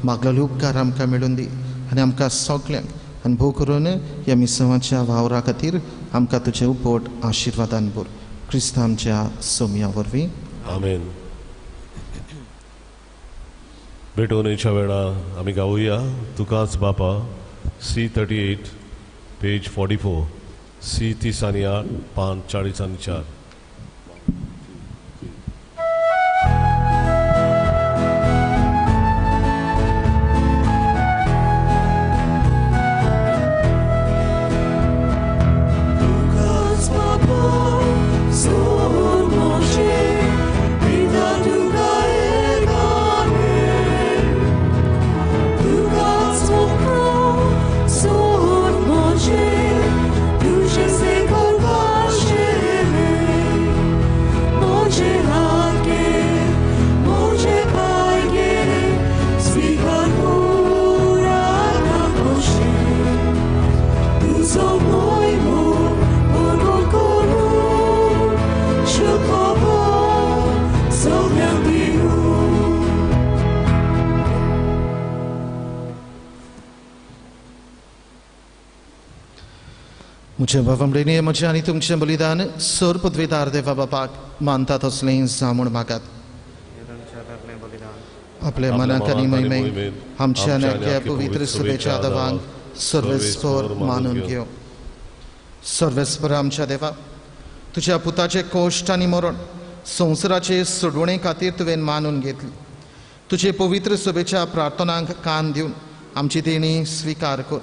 मागलेले उपकार आमकां मेळून दी आनी आमकां सगल्यांक आनी भोव करून ह्या मिसवाच्या वावरा खातीर आमकां तुजें उपट आशिर्वादान भर. क्रिस्त आमच्या सोमया वरवीं. आमेन. भेटवणेच्या वेळा आमी गावया तुकाच बापा, C38 page 44, C 30 आनी 8, 5 40 आनी 4. म्हज्या बाबा भयणी, म्हजें आनी तुमचें बलिदान सर पदवीदार देवा बापाक मानता तसलें जावं म्हूण मागात. आपल्या मनाक आनी महिमेक आमच्या आनी पवित्र सभेच्या दवांक सर्वेस्पर मानून घेव. सर्वेस्पर आमच्या देवा, तुज्या पुताचे कश्ट आनी मरण संवसाराचे सोडवणे खातीर तुवें मानून घेतली. तुजे पवित्र सभेच्या प्रार्थनांक कान दिवन आमची देणी स्विकार कर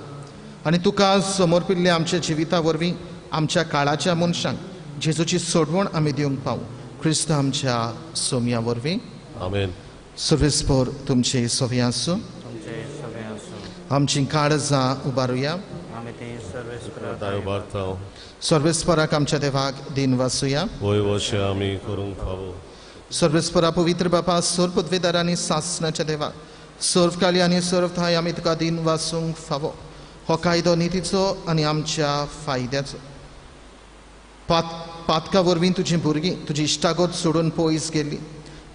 आनी तुका समर्पिल्ल्या आमच्या जिविता वरवीं आमच्या काळाच्या मनशांक जेजूची सोडवण आमी दिवंक पावू. क्रिस्त आमच्या सोम्या वरवीं. आमेन. सर्वेस्पर तुमचे सवे आसूं. आमची काळजां उबारुया. सर्वेस्पराक आमच्या देवाक दिन वासूया. सर्वेस्परा पवित्र बापा, सर्व पदवेदार आनी सासनाच्या देवा, सर्व काली आनी सर्व थाय आमी तुका दिन वासूंक फावो. हो कायदो नितीचो आनी आमच्या फायद्याचो. पातका वरवीं तुजी भुरगीं तुजी इश्टागत सोडून पयस गेल्ली,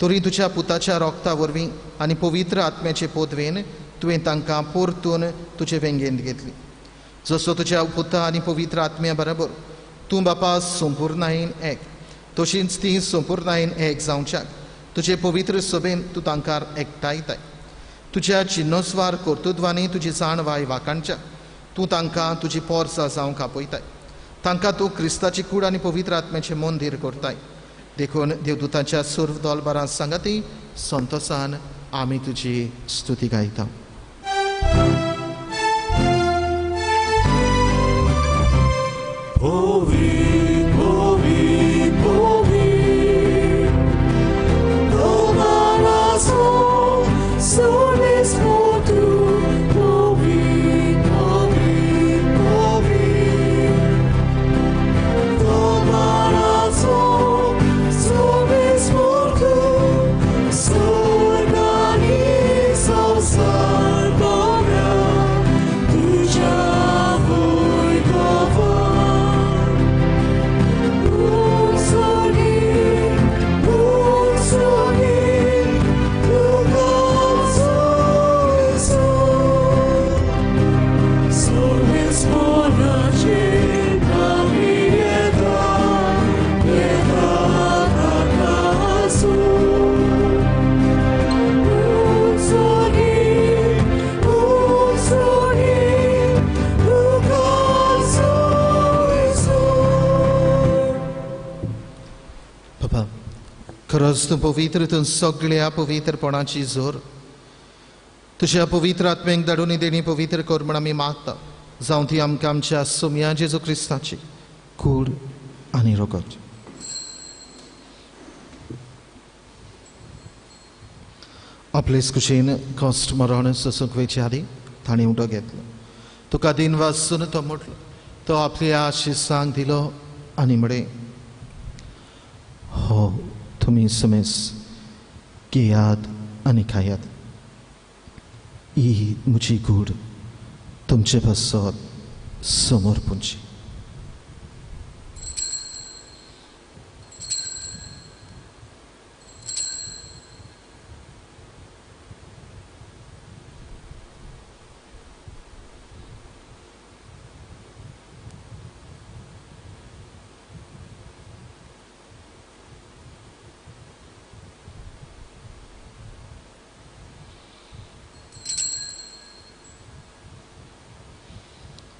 तरी तुज्या पुताच्या रोगता वरवीं आनी पवित्र आत्म्याचे पदवेन तुवें तांकां परतून तुजे वेंगेंत घेतली. जसो तुज्या पुता आनी पवित्र आत्म्या बरोबर तूं बापा संपूर्णायेन एक, तशींच ती संपूर्णायेन एक जावच्याक तुजे पवित्र सभेन तूं तांकां एकठांयताय. तुज्या चिन्नस्वार कर्तृत्वांनी तुजी जाणवाय वाखाणच्या तूं तांकां तुजी पोरसां जावंक आपयताय. तांकां तूं क्रिस्ताची कूड आनी पवित्र आत्म्याचें मंदीर करताय. देखून देवदूतांच्या सर्व दोलबारां सांगाती संतोसान आमी तुजी स्तुती गायता. खरंच तूं पवित्र, तूं सगळ्या पवित्रपणाची जोर. तुज्या पवित्र आत्म्यांक धाडून देणी पवित्र कर म्हण आमी मागता. जावं ती आमकां आमच्या सोम्या जेजू क्रिस्ताची कूड आनी रगत. आपलेच कुशीन कश्ट मरण सोसूंक वयचे आदी ताणें उदक घेतलो. तुका दिन वासून तो म्हटलो, तो आपल्या आशिसांक दिलो आनी म्हळें, हो तुमी समेस घेयात आनी खायात. ही म्हजी कूड तुमचे पासत समर्पूंची.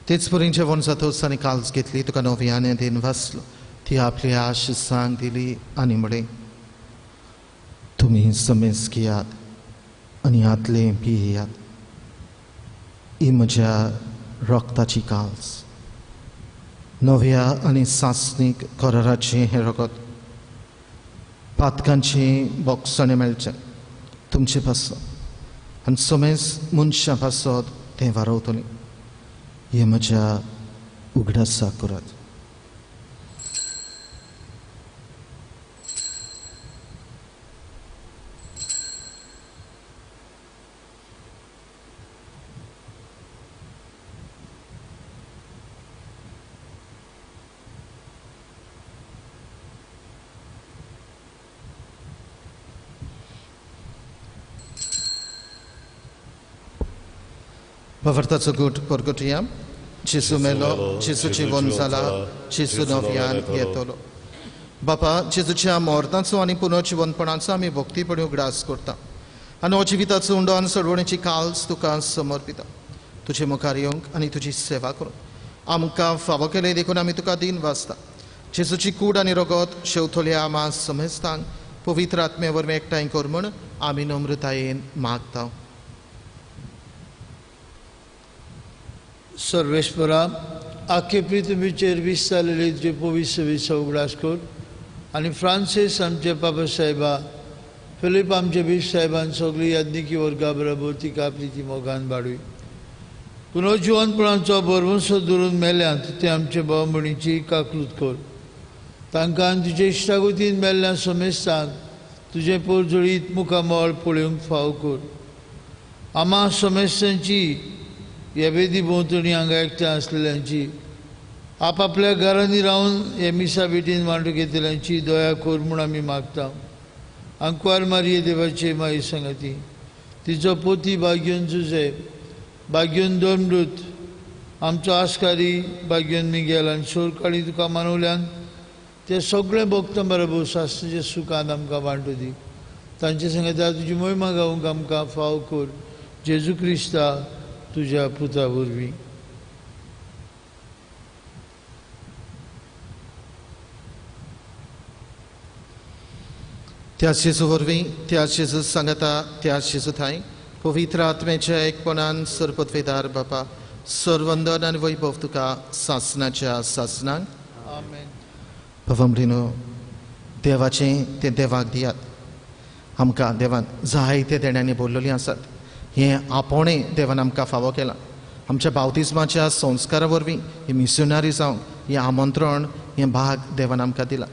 तेच परी जेवण जातोच आनी काल्स घेतली, तुका नव्याने then वाचलो, ती आपली आशिसांक दिली आनी म्हळें, तुमी समेस घेयात आनी हातलें पियेयात. ही म्हज्या रक्ताची काल्स, नव्या आनी सासणीक कराराचें हें रगत. पातकांचें बोगसणें मेळचें तुमचे पासत आनी समेस मनशां पासत तें वारवतलें. हे म्हज्या उगडासा करात. भावार्थाचो गूट परगटुया. जेजू मेलो, जेजू जिवन जाला, जेजू नव्यान येतलो. बापा, जेजूच्या मरणाचो आनी पुनर्जिवनपणाचो आमी भक्तीपणी उगडास करता आनी हो जिविताचो उंडो आनी सोडवणेची काल्स तुका समर्पिता. तुजे मुखार येवंक आनी तुजी सेवा करूंक आमकां फावो केलें देखून आमी तुका दिन वाचता. जेजूची कूड आनी रगत शेवतल्या आमा समेस्तांक पवित्र आत्म्या वरवीं एकठांय कर म्हूण आमी नम्रतायेन मागता. सर्वेश्वरा, आखे पृथ्वीचेर विस्तारलेले तुजे पवित्र सभेचो उगडास कर आनी फ्रांसीस आमचे बाबा साहेबा, फिलीप आमचे बीफ साहेबान सगळी याज्ञिकी वर्गा बरोबर तिका प्रिती मोगान बाडूय. पुनर्जिवनपणाचो भरवंसो धरून मेल्यांत ते आमचे भाव भयणीची काकलूत कर. तांकां तुजे इश्टागतीन मेल्ल्या समेस्तांक तुजें पोरजळीत मुखामळ पळोवंक फाव कर. आमा समेस्तांची ह्या वेदी भोंवतणी हांगा एकठांय आसलेल्यांची, आपापल्या घरांनी रावन हे मिसा भेटीन वांटो घेतल्यांची दया कर म्हूण आमी मागता. आंकवार मारये देवाचे माई सांगाती, तिचो पोती भाग्योन जुजे, भाग्योन धर्मदूत, आमचो आस्कारी भाग्योन मिगेल आनी सोरकाळी तुका मानवल्यान ते सगळे भक्तां बरोबर शास्त्राच्या सुखान आमकां वांटू दी. तांचे सांगाता तुजी मोहिमा गावंक आमकां फाव कर, जेजू क्रिस्ता तुज्या पुता वरवीं. त्या जेजू वरवीं, त्या जेजू सांगाता, त्या जेजू थांय पवित्र आत्म्याच्या एकपणान सरपतवेदार बापा, सरवंदन आनी वैभव तुका सासनाच्या सासनाक. आमेन. बाबा देवाचें तें देवाक दियात. आमकां देवान जायते देण्यांनी बोल्लेलीं आसात. हें आपोवणें देवान आमकां फावो केलां. आमच्या बावतिज्माच्या संस्कारा वरवीं ही मिशनरी जावंक हें आमंत्रण, हें भाग देवान आमकां दिलां.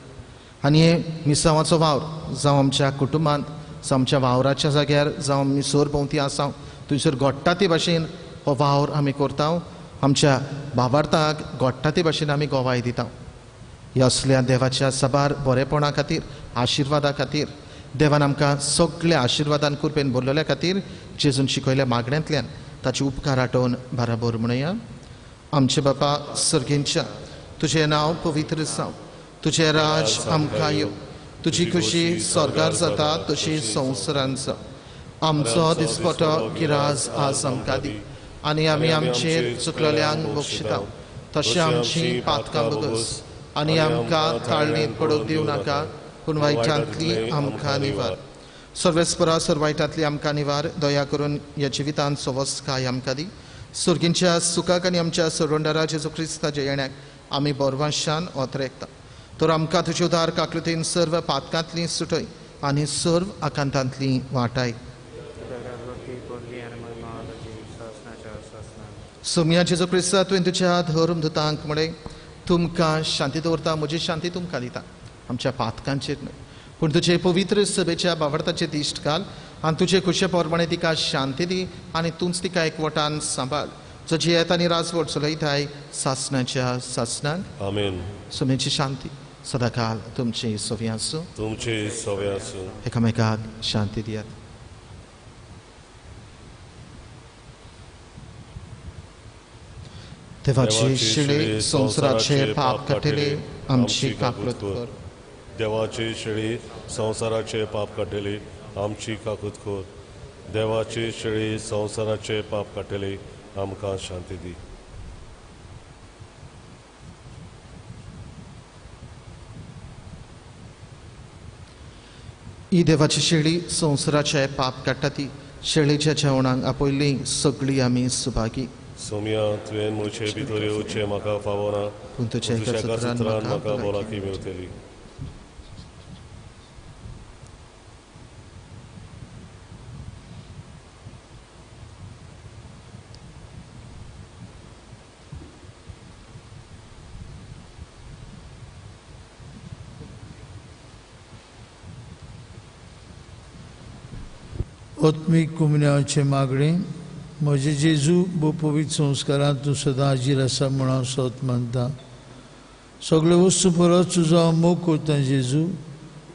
आनी हें मिसांवाचो वावर जावं आमच्या कुटुंबांत, जावं आमच्या वावराच्या जाग्यार, जावं आमी सरभोंवती आसा थंयसर घडटा ते भाशेन हो वावर आमी करता. आमच्या भावार्थाक घडटा ते भाशेन आमी गोवाय दिता. ह्या असल्या देवाच्या साबार बरेपणा खातीर, आशिर्वादा खातीर, देवान आमकां सगळ्या आशिर्वादान कृपेन भरलेल्या खातीर जेजून शिकयल्या मागण्यांतल्यान ताचे उपकार आठोवन बराबर म्हणया. आमचे बापा सर्गेंच्या, तुजें नांव पवित्र जावं, तुजें राज आमकां येवं, तुजी खुशी स्वर्गार जाता तशी संवसारांत जावं. आमचो दिसपटो गिराज आज आमकां दी आनी आमी आमचेर चुकलेल्यांक बक्षिता तशें आमची पातकां बगस आनी आमकां ताळणींत पडूंक दिवं नाका, पूण वायटांतली आमकां निवार. सर्वेस्परा सर वायटांतली आमकां निवार. दया करून ह्या जिवितांत सवस्काय आमकां दी. सुर्गींच्या सुखाक आनी आमच्या सरवंडारा जेजू क्रिस्ताच्या येण्याक आमी बोरवांशान ओतरेकता. तर आमकां तुजे उदार काकलुतीन सर्व पातकांतली सुटय आनी सर्व आकांतांतली वाटाय. सोमया जेजू क्रिस्ता, तुवें तुज्या धर्म दुतांक म्हळें, तुमकां शांती दवरता, म्हजी शांती तुमकां दिता. आमच्या पातकांचेर न्हय, पूण तुजे पवित्र सभेच्या बावडताचे दिश्ट घाल आनी तुजे खुशे प्रमाणे तिका शांती दी आनी तूंच तिका एकवटान सांबाळ, जो जियेता आनी राजवट चलयताय सासनाच्या सासनाक. आमेन. सोम्याची शांती सदाकाल तुमची सवी आसूं, तुमची सवी आसूं. एकामेकाक शांती दियात. देवाची शिळे संवसाराचे पाप काडटले, आमची काकूत कर. देवाची शेळी संवसाराचे पाप काडटली, आमची काकूत कर. देवाची शेळी संवसाराचे पाप काडटली, आमकां शांती दी. ही देवाची शेळी संवसाराचे पाप काडटा ती शेळीच्या जेवणाक आपयली सगळी आमी सुभागी. सोम्या, तुवें म्हजे भितर येवचें म्हाका फावना, पूण तुज्या एका सुत्रान म्हाका भलायकी मेळटली. आत्मीक कुमन्याचे मागणें. म्हजे जेजू भोव पवित्र संस्कारांत तूं सदां हाजीर आसा म्हूण हांव सत मानता. सगळे वस्तू परस तुजो हांव मोग करता जेजू,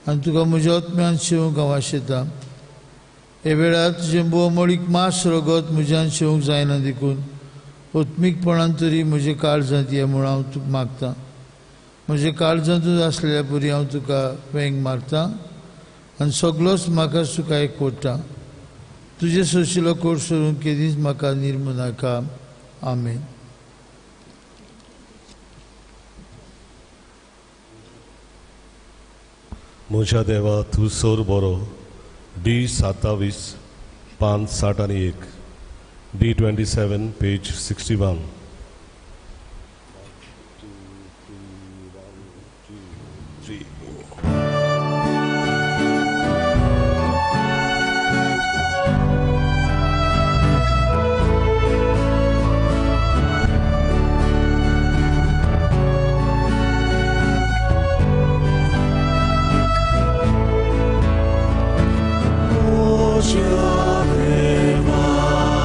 आनी तुका म्हज्या आत्म्यान शेवंक हांव आशेता. हे वेळार तुजें भोवमोळीक मास रगत म्हज्यान शेवंक जायना देखून आत्मीकपणान तरी म्हजें काळजांत ये म्हूण हांव तुका मागता. म्हजें काळजांतूच आसलेल्या परी हांव तुका वेंग मारता आनी सगळोच म्हाका तुका एक कोट्टा. तुजें सोशिलो कोट सोडून केदींच म्हाका निर्मू नाका. आमेन. म्हज्या देवा तूं सोर बरो. D 27 5 61, D 27 page 61. 1 2 3 1 2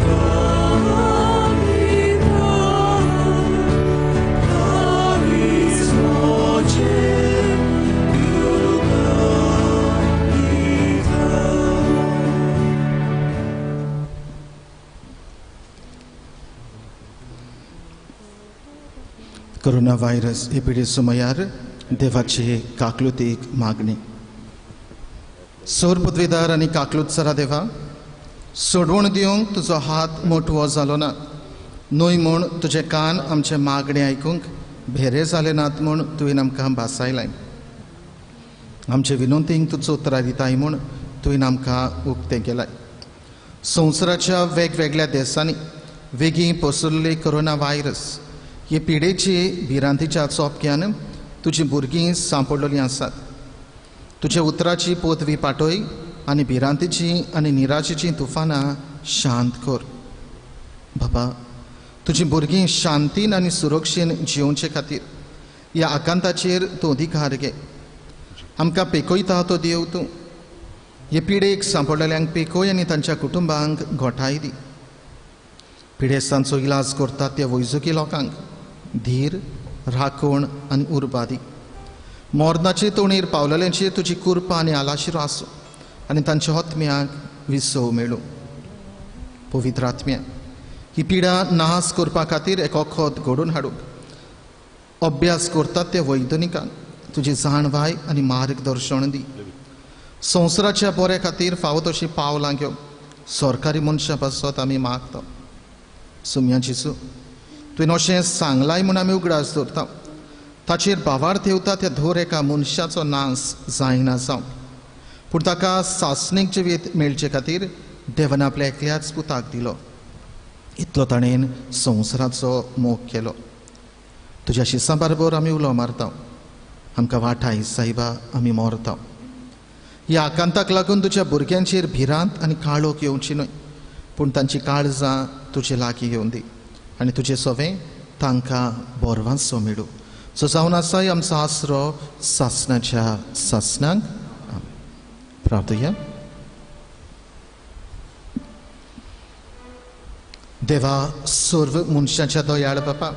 3. Corona virus हे पिढी सुमयार देवाची काकलुतीक मागणी. सोर पदवीदार आनी काकलूत सरा देवा, सोडवण दिवंक तुजो हात मोटवो जालो ना, न्हय म्हूण तुजे कान आमचे मागणे आयकूंक भेरे जाले नात म्हूण तुवें आमकां भासायलाय. आमचे विनंतींक तुजो उतरां दिताय म्हूण तुवें आमकां उक्तें केलाय. संवसाराच्या वेगवेगळ्या देशांनी वेगीं पसरल्ली कोरोना व्हायरस हे पिडेची भिरांतीच्या चोपक्यान तुजी भुरगीं सांपडलेलीं आसात. तुज्या उतराची पोतवी पाटय आनी भिरांतीची आनी निराशेचीं तुफानां शांत कर. बाबा, तुजी भुरगीं शांतीन आनी सुरक्षेन जियोवचे खातीर ह्या आकांताचेर तूं अधिकार घे. आमकां पेकयता तो देव तूं. हे पिडेक सांपडलेल्यांक पेकय आनी तांच्या कुटुंबांक घोटाय दी. पिडेस्तांचो इलाज करतात त्या वैजकी लोकांक धीर, राखण आनी उर्बा दी. मरणाचे तोणीर पावलेल्यांचेर तुजी कृपा आनी आलाशिरो आसूं आनी तांच्या आत्म्याक विसव मेळूं. पवित्र आत्म्या, ही पिडा नाश करपा खातीर एक वखद घडोवन हाडूंक अभ्यास करतात त्या वैज्ञानिकांक तुजी जाणवाय आनी मार्गदर्शन दी. संवसाराच्या बऱ्या खातीर फावो तशीं पावलां घेवन सरकारी मनशां पासत आमी मागता. सुम्या जेजू, तुवें अशें सांगलाय म्हूण आमी उगडास दवरता. ताचेर भावार्थ येवता त्या धर एका मनशाचो नाश जायना जावं, पूण ताका सासणीक जिवीत मेळचे खातीर देवान आपल्या एकल्याच पुताक दिलो. इतलो ताणें संवसाराचो मोग केलो. तुज्या शिसां बरोबर आमी उलो मारता. आमकां वाठाय सायबा, आमी मरता. ह्या आकांताक लागून तुज्या भुरग्यांचेर भिरांत आनी काळोख येवची न्हय, पूण तांची काळजां तुजे लागीं येवन दी आनी तुजें सवें तांकां बोरवांचो मेळूं. सो जावन आसाय आमचो आसरो सासणाच्या सासणांक. प्रार्थया. देवा, सर्व मनशाच्या दयाळ बापा,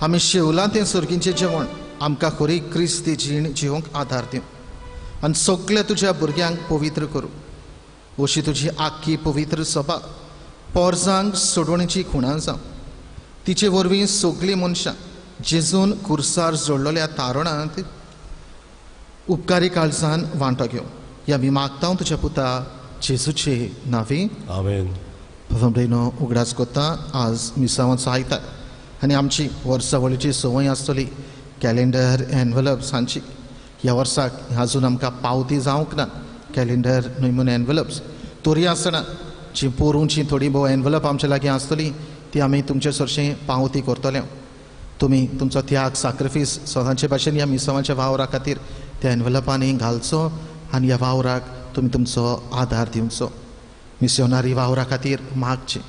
आमी शेवलां तें सर्गींचें जेवण आमकां खरी क्रिस्ती जीण जिवंक आदार दिवं आनी सगल्या तुज्या भुरग्यांक पवित्र करूं. अशी तुजी आख्खी पवित्र सभा पोरजांक सोडवणेची खुणां जावं. तिचे वरवीं सगळीं मनशां जेजून कुर्सार जोडलेल्या तारणांत उपकारी काळजान वांटो घेवं. ह्या आमी मागता तुज्या पुता जेजूचे नांवी. आमेन. भोवनो उगडास कोता आज मिसावांचो आयतार आनी आमची वर्सावळीची संवय आसतली कॅलेंडर एनवलप्स हांची. ह्या वर्साक आजून आमकां पावती जावंक ना कॅलेंडर न्हय म्हूण एनवलप्स, तरी आसतना जी पोरूंची थोडी भोव एनवलप आमच्या लागीं आसतली ती आमी तुमचे सरशीं पावती करतले. तुमी तुमचो त्याग साक्रिफीस सदांचे भाशेन ह्या मिसांवाच्या वावरा खातीर त्या एनवलपांनी घालचो आनी ह्या वावराक तुमी तुमचो आदार दिवचो. मिसियोनारी वावरा खातीर मागचें.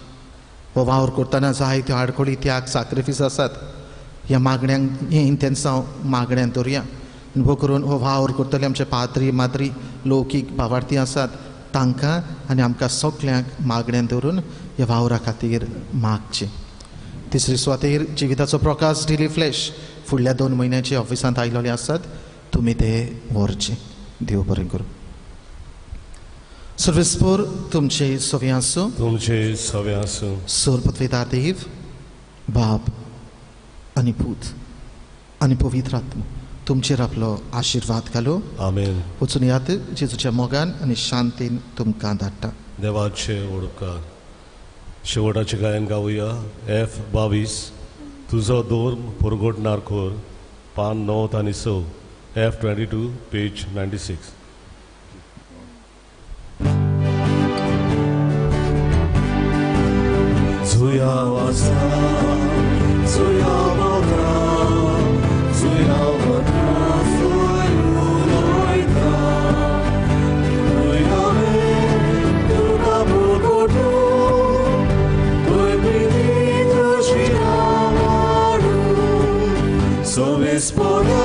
हो वावर करतना जायत्यो आडखळी त्याग साक्रिफीस आसात. ह्या मागण्यांक हें इंतेन्सांव मागण्यांत दवरुया. भोव करून हो वावर करतले आमचे पाद्री माद्री लौकीक भावार्थी आसात तांकां आनी आमकां सगल्यांक मागण्यांत दवरून ह्या वावरा खातीर मागचें. तिसरी सुवातेर जिविताचो प्रकाश डेली फ्लॅश फुडल्या 2 म्हयन्याचे ऑफिसांत आयिल्ले आसात, तुमी ते व्हरचे. देव बरें करूं. सर्वेस्पोर तुमचे सवे आसूं, तुमचे सवे आसूं. सर्वपत्वेदार देव बाप आनी पूत आनी पवित्र आत्मा तुमचेर आपलो आशिर्वाद घालूं. आमेन. वचून यात जेजूच्या मोगान आनी शांतीन तुमकां धाडटा. देवाचे ओडकार. शेवटाचें गायन गावया एफ 22 तुजो दोर पुरगोटणार खोर पान 9 आनी 6 एफ 22 पेज 96. जुया वासा जुया मोगा जुया वता जुया उलयता तुका पुरगोटू तुय प्रिती तुजी आवाडू सोवेस्पोरा.